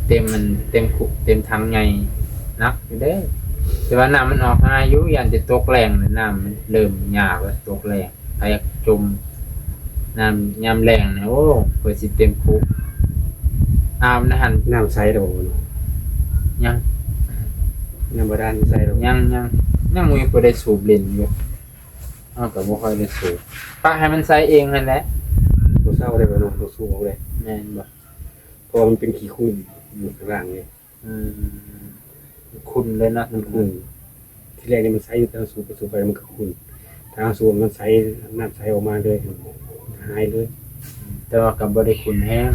ເຕັມ ອັນ ເຕັມຄຸ ເຕັມຖັງໃຫຍ່ ໜັກຢູ່ເດ້ ແຕ່ວ່ານ້ຳມັນອອກງ່າຍຢູ່ ຢ້ານແຕ່ຕົກແລ້ງ ນ້ຳມັນເລີ່ມຍາກແລ້ວ ຕົກແລ້ງ ໃຜຢາກຈົມນ້ຳຍາມແລ້ງນີ້ ໂອ້ ຂ້ອຍຊິເຕັມຄຸ ອາບໃນຫັ້ນ ນ້ຳໃສແລ້ວບໍ່? ຍັງ ຍັງບໍ່ທັນໃສດອກ ຍັງ ຍັງ ຍັງມີຜູ້ໃດສູບຫຼິ້ນຢູ່ ເຮົາກໍບໍ່ຄ່ອຍໄດ້ສູບ ປະໃຫ້ມັນໃສເອງຫັ້ນແຫຼະ ບໍ່ເຊົາໄດ້ບໍ່ເນາະ ຕ້ອງສູບອອກເດ້ ແມ່ນບໍ່? ເພາະວ່າມັນເປັນຂີ້ຂຸ່ນຢູ່ຂ້າງລ່າງເດ້. ອືມ ຂຸ່ນເລີຍເນາະ ມັນຂຸ່ນ ທີແລກນີ້ມັນໃສຢູ່ ແຕ່ເຮົາສູບໄປສູບໄປມັນກໍຂຸ່ນ ຖ້າເຮົາສູບມັນໃສ ນ້ຳໃສອອກມາເລີຍ ຫາຍເລີຍ ແຕ່ວ່າກໍບໍ່ໄດ້ຂຸ່ນແຮງ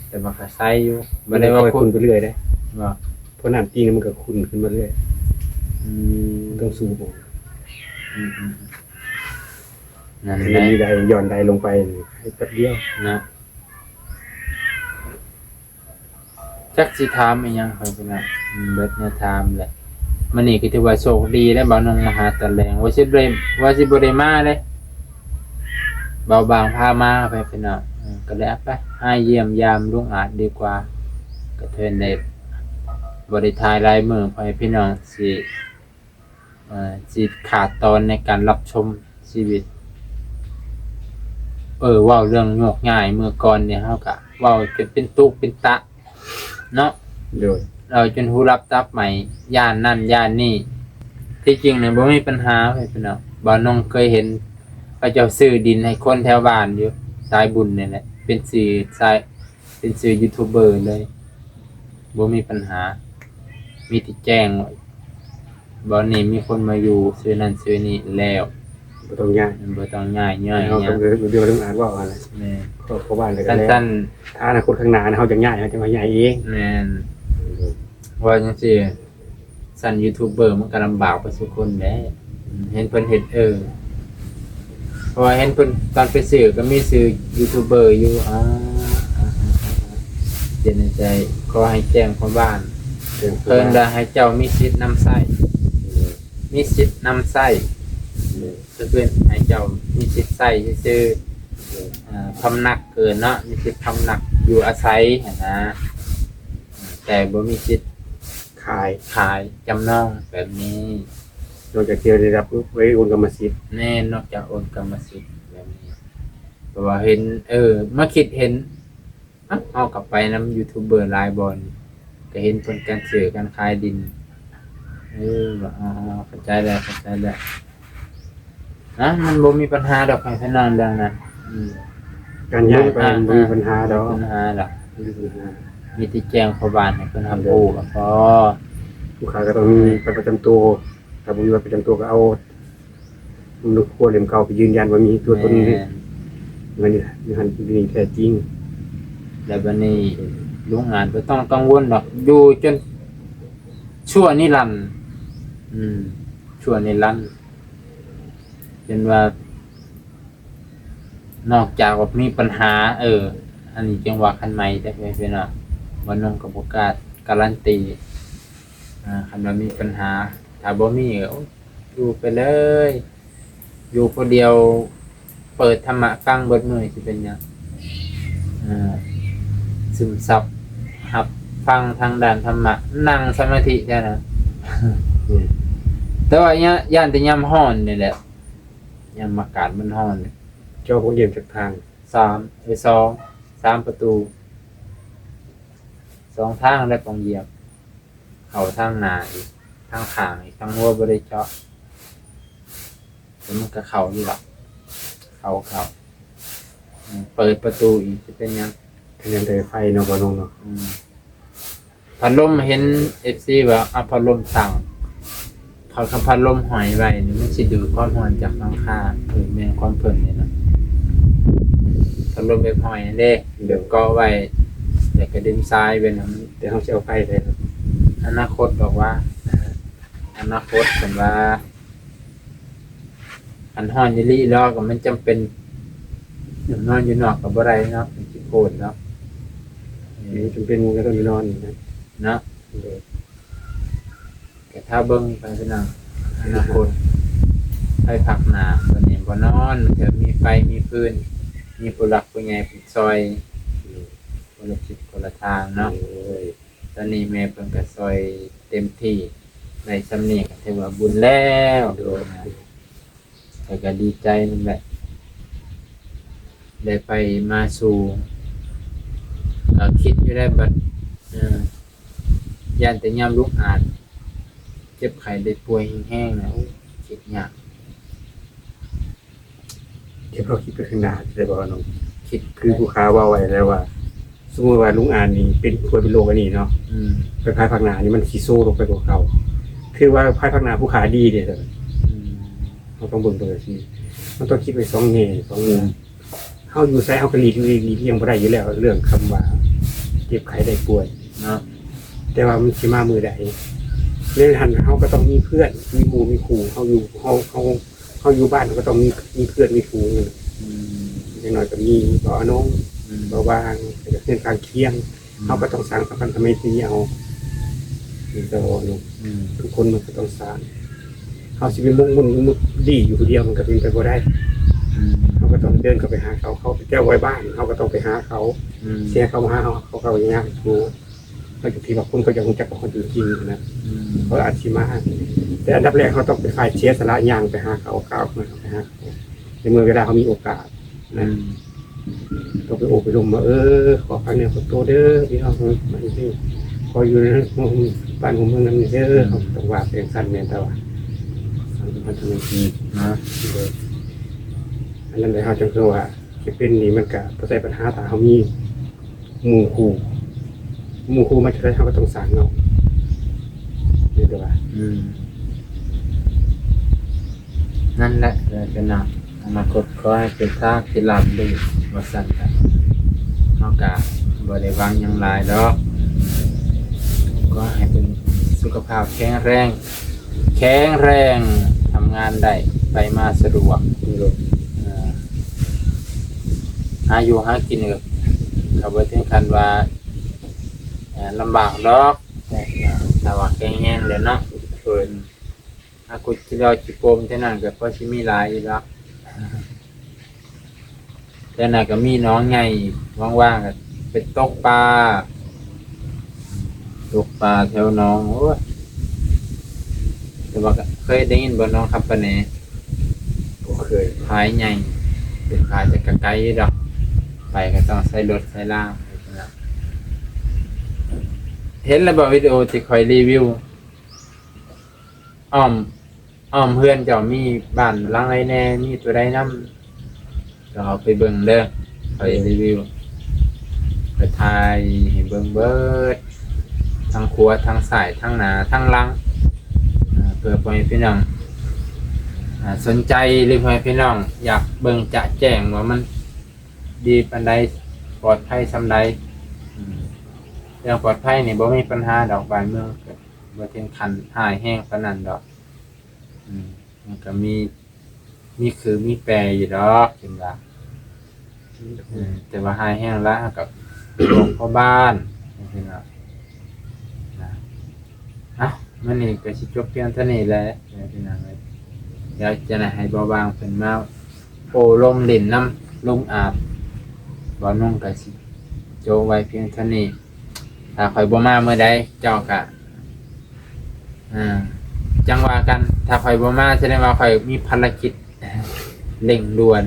ແຕ່ວ່າກໍໃສຢູ່ ບໍ່ໄດ້ວ່າຂຸ່ນໄປເລື້ອຍເດ້ ບໍ່ ເພາະນ້ຳຈິງມັນກໍຂຸ່ນຂຶ້ນມາເລື້ອຍ ອືມ ຕ້ອງສູບອອກ ອືມໆ ນັ້ນແຫຼະ ມັນມີໄດ ຍ້ອນໄດລົງໄປ ໃຫ້ແປັບດຽວນະ. ຈັກຊິຖາມອີ່ຫຍັງຂ້ອຍກໍໄດ້ ເບິດແນວຖາມແຫຼະ ມື້ນີ້ກໍຖືວ່າໂຊກດີແລ້ວ ບ່າວນົງມາຫາຕອນແລງ ວ່າຊິບໍ່ໄດ້ ວ່າຊິບໍ່ໄດ້ມາເດ້ ເບົາບາງພາມາ ພໍ່ແມ່ພີ່ນ້ອງ ເອີ ກໍເລີຍ ອະ ໄປຫາຢ້ຽມຢາມລຸງອາດດີກວ່າ ກະເທີນໄດ້ ບໍ່ໄດ້ຖ່າຍຫຼາຍມື້ ພໍ່ແມ່ພີ່ນ້ອງຊິ ອ່າ ຊິຂາດຕອນໃນການຮັບຊົມຊີວິດ. ເອີ ເວົ້າເລື່ອງໂຍກຍ້າຍ ເມື່ອກ່ອນນີ້ເຮົາກະເວົ້າຈົນເປັນຕຸເປັນຕະເນາະ. ໂດຍ. ເວົ້າຈົນຫູຫຼັບຕາໄໝ ຢ້ານນັ້ນຢ້ານນີ້. ທີ່ຈິງນີ້ບໍ່ມີປັນຫາເວີ້ຍພີ່ນ້ອງ. ບ່າວນົງເຄີຍເຫັນເຂົາເຈົ້າຊື້ດິນໃຫ້ຄົນແຖວບ້ານຢູ່ ສາຍບຸນນີ້ແຫຼະ ເປັນຊື່ສາຍ ເປັນຊື່ຢູທູບເບີເລີຍ ບໍ່ມີປັນຫາ. ມີແຕ່ແຈ້ງວ່າບ່ອນນີ້ມີຄົນມາຢູ່ ຊື່ນັ້ນຊື່ນີ້ແລ້ວ ບໍ່ຕ້ອງຍ້າຍ ບໍ່ຕ້ອງຍ້າຍ ຍ້າຍ ເຮົາກໍເດີນເລື່ອງອາດເວົ້າຫັ້ນແຫຼະ. ແມ່ນ. ຄອບຄົວບ້ານແລ້ວກໍແລ້ວ ຊັ້ນໆ ຖ້າອະນາຄົດຂ້າງໜ້າເຮົາຈະຍ້າຍ ເຮົາຈະມາຍ້າຍເອງ. ແມ່ນ. ເອີ ເວົ້າຈັ່ງຊີ້ ຊັ້ນຢູທູບເບີມັນກໍລຳບາກໄປສູ່ຄົນແຫຼະ. ເຫັນເພິ່ນເຮັດ ເອີ ເພາະວ່າເຫັນເພິ່ນຕອນໄປຊື້ກໍມີຊື່ຢູທູບເບີຢູ່. ອາ ເປັນໃນໃຈ ຂໍໃຫ້ແຈ້ງຄວາມບ້ານ ເພິ່ນວ່າໃຫ້ເຈົ້າມີສິດນຳໃຊ້ ມີສິດນຳໃຊ້ ເພິ່ນໃຫ້ເຈົ້າມີສິດໃຊ້ຊື່ໆ. ເອີ ພຳນັກເອີ້ນເນາະ ມີສິດພຳນັກຢູ່ອາໄສຫັ້ນນະ. ແຕ່ບໍ່ມີສິດຂາຍ ຂາຍຈຳນອງແບບນີ້ ນອກຈາກທີ່ໄດ້ຮັບໄວ້ໂອນກຳມະສິດ. ແມ່ນ. ນອກຈາກໂອນກຳມະສິດແບບນີ້ ເພາະວ່າເຫັນ ເອີ ມາຄິດເຫັນ ເອົ້າ ເຮົາກໍໄປນຳຢູທູບເບີຫຼາຍບ່ອນ ກໍເຫັນເພິ່ນການຊື້ການຂາຍດິນ. ເອີ ວ່າ ອໍ ເຂົ້າໃຈແລ້ວ ເຂົ້າໃຈແລ້ວ. ນະ ມັນບໍ່ມີປັນຫາດອກ ໃຫ້ພີ່ນ້ອງເລື່ອງນັ້ນ. ອືມ ການຍ້າຍໄປ ບໍ່ມີປັນຫາດອກ ບໍ່ມີປັນຫາດອກ ບໍ່ມີປັນຫາ ມີແຕ່ແຈ້ງພໍ່ບ້ານໃຫ້ເພິ່ນຮັບຮູ້ກໍພໍ. ລູກຄ້າກໍຕ້ອງມີບັດປະຈຳໂຕ ຖ້າບໍ່ມີບັດປະຈຳໂຕກໍເອົາ ມັນຄວນເຫຼັ້ມເກົ່າໄປຢືນຢັນວ່າມີຕົວຕົນ. ແມ່ນ. ມັນຢູ່ຫັ້ນຢູ່ນີ້ແທ້ຈິງ ແລ້ວບັດນີ້ລຸງອາດບໍ່ຕ້ອງກັງວົນດອກ ຢູ່ຈົນຊົ່ວນິລັນ. ອືມ ຊົ່ວນິລັນ. ຈົນວ່າ ນອກຈາກວ່າມີປັນຫາ ເອີ ອັນນີ້ຈຶ່ງວ່າຄັນໃໝ່ແທ້ພີ່ນ້ອງ. ບ່າວນົງກໍບໍ່ກ້າກາຣັນຕີ ອາ ຄັນວ່າມີປັນຫາ. ຖ້າບໍ່ມີ ເອີ ຢູ່ໄປເລີຍ ຢູ່ຜູ້ດຽວ ເປີດທຳມະຟັງເບິດມື້ ຊິເປັນຫຍັງ? ເອີ ຊຶມຊັບ ຮັບຟັງທາງດ້ານທຳມະ ນັ່ງສະມາທິແທ້ນະ. ອືມ ແຕ່ວ່າຢ້ານ ຢ້ານແຕ່ຍາມຮ້ອນນີ້ແຫຼະ ຍາມອາກາດມັນຮ້ອນ. ເຈົ້າບໍ່ຢ້ຽມຈັກທາງ? ສາມ ເອີ ສອງ ສາມປະຕູ ສອງທາງ ແລະ ປ່ອງຢ້ຽມ ເຂົ້າທາງໜ້າອີກ ທາງຂ້າງອີກ ທາງຫົວບໍ່ໄດ້ເຈາະ ແຕ່ມັນກໍເຂົ້າຢູ່ດອກ ເຂົ້າ ເຂົ້າ. ອືມ ເປີດປະຕູອີກ ຊິເປັນຫຍັງ? ກໍຍັງໄດ້ໄຟເນາະ ບໍ່ລົງເນາະ. ອືມ ພັດລົມ ເຫັນເອັຟຊີວ່າເອົາພັດລົມຕັ້ງ ຄັນ ຄັນພັດລົມຫ້ອຍໄວ້ນີ້ ມັນຊິດູດຄວາມຮ້ອນຈາກຫຼັງຄາ. ເອີ ແມ່ນຄວາມເພິ່ນນີ້ນະ ພັດລົມແບບຫ້ອຍຫັ້ນເດ້ ໂດຍ ເກາະໄວ້ ແລ້ວກໍດຶງສາຍໄວ້ນຳ. ແຕ່ເຮົາຊິເອົາໄຟໃສ? ອະນາຄົດດອກວ່າ ອະນາຄົດ ຄັນວ່າ ຄັນຮ້ອນອີ່ຫຼີແລ້ວກໍມັນຈຳເປັນ ນອນຢູ່ນອກກໍບໍ່ໄດ້ເນາະ ມັນຂີ້ໂພນເນາະ. ເອີ ມັນຈຳເປັນກໍຕ້ອງຢູ່ນອນນີ້ນະ ເນາະ. ໂດຍ. ກໍຖ້າເບິ່ງໄປພີ່ນ້ອງ ອະນາຄົດ ໄປພັກໜ້າ ບັດນີ້ບໍ່ນອນ ມັນຈະມີໄຟມີຟືນ ມີຜູ້ຫຼັກຜູ້ໃຫຍ່ເພິ່ນຊ່ອຍ ໂດຍ ຄົນລະທິດຄົນລະທາງເນາະ. ໂດຍ. ຕອນນີ້ແມ່ເພິ່ນກໍຊ່ອຍເຕັມທີ່ ໄດ້ສ່ຳນີ້ກໍຖືວ່າບຸນແລ້ວ. ໂດຍ. ແຕ່ກໍດີໃຈນັ້ນແຫຼະ ໄດ້ໄປມາສູ່ ກໍຄິດຢູ່ໄດ້ບັດ ເອີ ຢ້ານແຕ່ຍາມລຸງອາດເຈັບໄຂ້ໄດ້ປ່ວຍແຮງໆນະ ໂອ້ ຄິດຍາກ. ເຮັດເຮົາຄິດໄປຂ້າງໜ້າໄດ້ບໍ່ນ້ອງ? ຄິດ ຄືຜູ້ຂ່າວເວົ້າໄວ້ແລ້ວວ່າ ສົມມຸດວ່າລຸງອາດນີ້ເປັນ ປ່ວຍເປັນໂລກອັນນີ້ເນາະ ອືມ ໄປພາຍພາກໜ້ານີ້ມັນຊິໂຊລົງໄປກວ່າເກົ່າ ຖືວ່າພາຍພາກໜ້າຜູ້ຂ້າດີເດ້. ອືມ ເຮົາຕ້ອງເບິ່ງຕົງນີ້ ມັນຕ້ອງຄິດໄວ້ສອງແງ່ສອງມຸມ. ອືມ ເຮົາຢູ່ໃສເຮົາກໍຫຼີກ ຫຼີກ ຫຼີກລ້ຽງບໍ່ໄດ້ຢູ່ແລ້ວ ເລື່ອງຄຳວ່າເຈັບໄຂ້ໄດ້ປ່ວຍເນາະ ແຕ່ວ່າມັນຊິມາມື້ໃດ? ໃນຫັ້ນເຮົາກໍຕ້ອງມີເພື່ອນ ມີໝູ່ມີຄູ່ ເຮົາຢູ່ ເຮົາ ເຮົາ ເຮົາຢູ່ບ້ານເຮົາກໍຕ້ອງມີ ມີເພື່ອນມີຝູງ. ອືມ ຢ່າງໜ້ອຍກໍມີບ່າວອານົງ ອືມ ບ່າວຫວ່າງ ແລ້ວກໍເພື່ອນຂ້າງຄຽງ. ອືມ ເຮົາກໍຕ້ອງສ້າງສະພັນສະໄມຕີເອົາ ມີຕະຫຼອດເນາະ. ອືມ ທຸກຄົນມັນກໍຕ້ອງສ້າງ ເຮົາຊິໄປໝົກໝຸ່ນມຸດດີຢູ່ຜູ້ດຽວມັນກໍເປັນໄປບໍ່ໄດ້. ອືມ ເຮົາກໍຕ້ອງເດີນເຂົ້າໄປຫາເຂົາ ເຂົາເຈົ້າໄວ້ບ້ານ ເຮົາກໍຕ້ອງໄປຫາເຂົາ. ອືມ ເສຍເຂົາມາຫາເຮົາ ເຂົາກໍຍາກຢູ່. ເຂົາຈະ ທີ່ວ່າຄົນເຂົາຈະຮູ້ຈັກເຮົາຕົວຈິງນະ ອືມ ເຂົາອາດຊິມາ ແຕ່ອັນດັບແລກເຮົາຕ້ອງເປັນຝ່າຍເສຍສະຫຼະຍ່າງໄປຫາເຂົາ ກ້າວໄປຫາເຂົາ ໃນເມື່ອເວລາເຮົາມີໂອກາດ ອື ນະ ມ ຕ້ອງໄປໂອ້ໄປລົມວ່າ ເອີ ຂໍຝາກເນື້ອຝາກໂຕເດີ ພີ່ນ້ອງ ຂໍຢູ່ໃນບ້ານຫົວເມືອງນຳແດ່ເດີ ອື ເຮົາຕ້ອງວ່າໄປຈັ່ງຊັ້ນແມ່ນ ແຕ່ວ່າ ອື ນະ ອັນນັ້ນແຫຼະ ເຮົາຈັ່ງຄືວ່າ ຊິເປັນນີ້ມັນກະບໍ່ໃຊ້ບັນຫາ ຖ້າເຮົາມີໝູ່ຄູ່ ໝູ່ຄູ່ມາຈາກໃສເຮົາກໍຕ້ອງສ້າງເນາະ ແມ່ນແຕ່ວ່າ ອືມ ນັ້ນແຫຼະ ເອີ ເປັນເນາະ ອະນາຄົດຂໍໃຫ້ເປັນທາງທີ່ລາບລື່ນ ວ່າຊັ້ນກະ ເຮົາກະບໍ່ໄດ້ຫວັງຫຍັງຫຼາຍດອກ ຂໍໃຫ້ເປັນສຸຂະພາບແຂງແຮງ ແຂງແຮງ ທຳງານໄດ້ ໄປມາສະດວກ ໂດຍ ເອີ ຫາຢູ່ຫາກິນກໍ ກໍບໍ່ເຖິງຂັ້ນວ່າ ເອີ ລຳບາກດອກ ແຕ່ ແຕ່ວ່າແຂງແຮງແຫຼະເນາະ ໂດຍ ອາ ກຸດຈີ່ລອຈີ່ໂປມແຖວນັ້ນກໍພໍຊິມີຫຼາຍຢູ່ດອກ ແຖວນັ້ນກໍມີໜອງໃຫຍ່ ວ່າງໆກໍໄປຕົກປາ ຕົກປາແຖວໜອງ ໂອ້ຍ ແຕ່ວ່າກໍເຄີຍໄດ້ຍິນບໍ່ ໜອງຄຳປະແໜ? ບໍ່ເຄີຍ ຝາຍໃຫຍ່ ເປັນຝາຍແຕ່ກະໄກຢູ່ດອກ ໄປກໍຕ້ອງໃຊ້ລົດໃຊ້ລາງ ເຫັນແລ້ວບໍ່ ວິດີໂອທີ່ຂ້ອຍຣີວິວ ອ້ອມ ອ້ອມເຮືອນເຈົ້າມີບ້ານຫຼັງໃດແດ່ ມີຕົວໃດນຳ ເຈົ້າເອົາໄປເບິ່ງເດີ ຂ້ອຍຣີວິວ ຂ້ອຍຖ່າຍໃຫ້ເບິ່ງເບິດ ທັງຂວາ ທັງຊ້າຍ ທັງໜ້າ ທັງຫຼັງ ເພື່ອພໍ່ແມ່ພີ່ນ້ອງ ອາ ສົນໃຈ ຫຼືພໍ່ແມ່ພີ່ນ້ອງຢາກເບິ່ງຈະແຈ້ງວ່າມັນດີປານໃດ ປອດໄພສ່ຳໃດ ອືມ ເລື່ອງປອດໄພນີ້ບໍ່ມີປັນຫາດອກ ບ້ານເມືອງກໍບໍ່ເຖິງຂັ້ນຮ້າຍແຮງປານນັ້ນດອກ ອືມ ມັນກໍມີ ມີຄືມີແປຢູ່ດອກ ເຫັນວ່າ ອືມ ເອີ ແຕ່ວ່າຮ້າຍແຮງຫຼາຍເຮົາກໍບອກພໍ່ບ້ານ ເຫັນວ່າ ນະ ເອົ້າ ມື້ນີ້ກໍຊິຈົບພຽງເທົ່ານີ້ແຫຼະ ພີ່ນ້ອງເອີຍ ດຽວຈະໄດ້ໃຫ້ບ່າວບາງເພິ່ນມາໂອ້ລົມຫຼິ້ນນຳລຸງອາດ ບ່າວນົງກໍຊິຈົບໄວ້ພຽງເທົ່ານີ້ ຖ້າຂ້ອຍບໍ່ມາມື້ໃດ ເຈົ້າກະ ອ່າ ຈັ່ງວ່າກັນ ຖ້າຂ້ອຍບໍ່ມາ ສະແດງວ່າຂ້ອຍມີພາລະກິດເລັ່ງດ່ວນ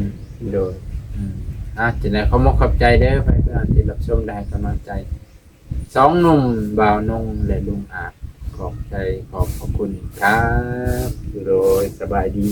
ໂດຍ ອືມ ອ່າ ຈັ່ງໃດ ຂອບອົກຂອບໃຈເດີ ໃຜທີ່ຮັບຊົມ ແລະ ໃຫ້ກຳລັງໃຈ ສອງໜຸ່ມ ບ່າວນົງ ແລະ ລຸງອາດ ຂອບໃຈ ຂອບພະຄຸນຄັບ ໂດຍ ສະບາຍດີ.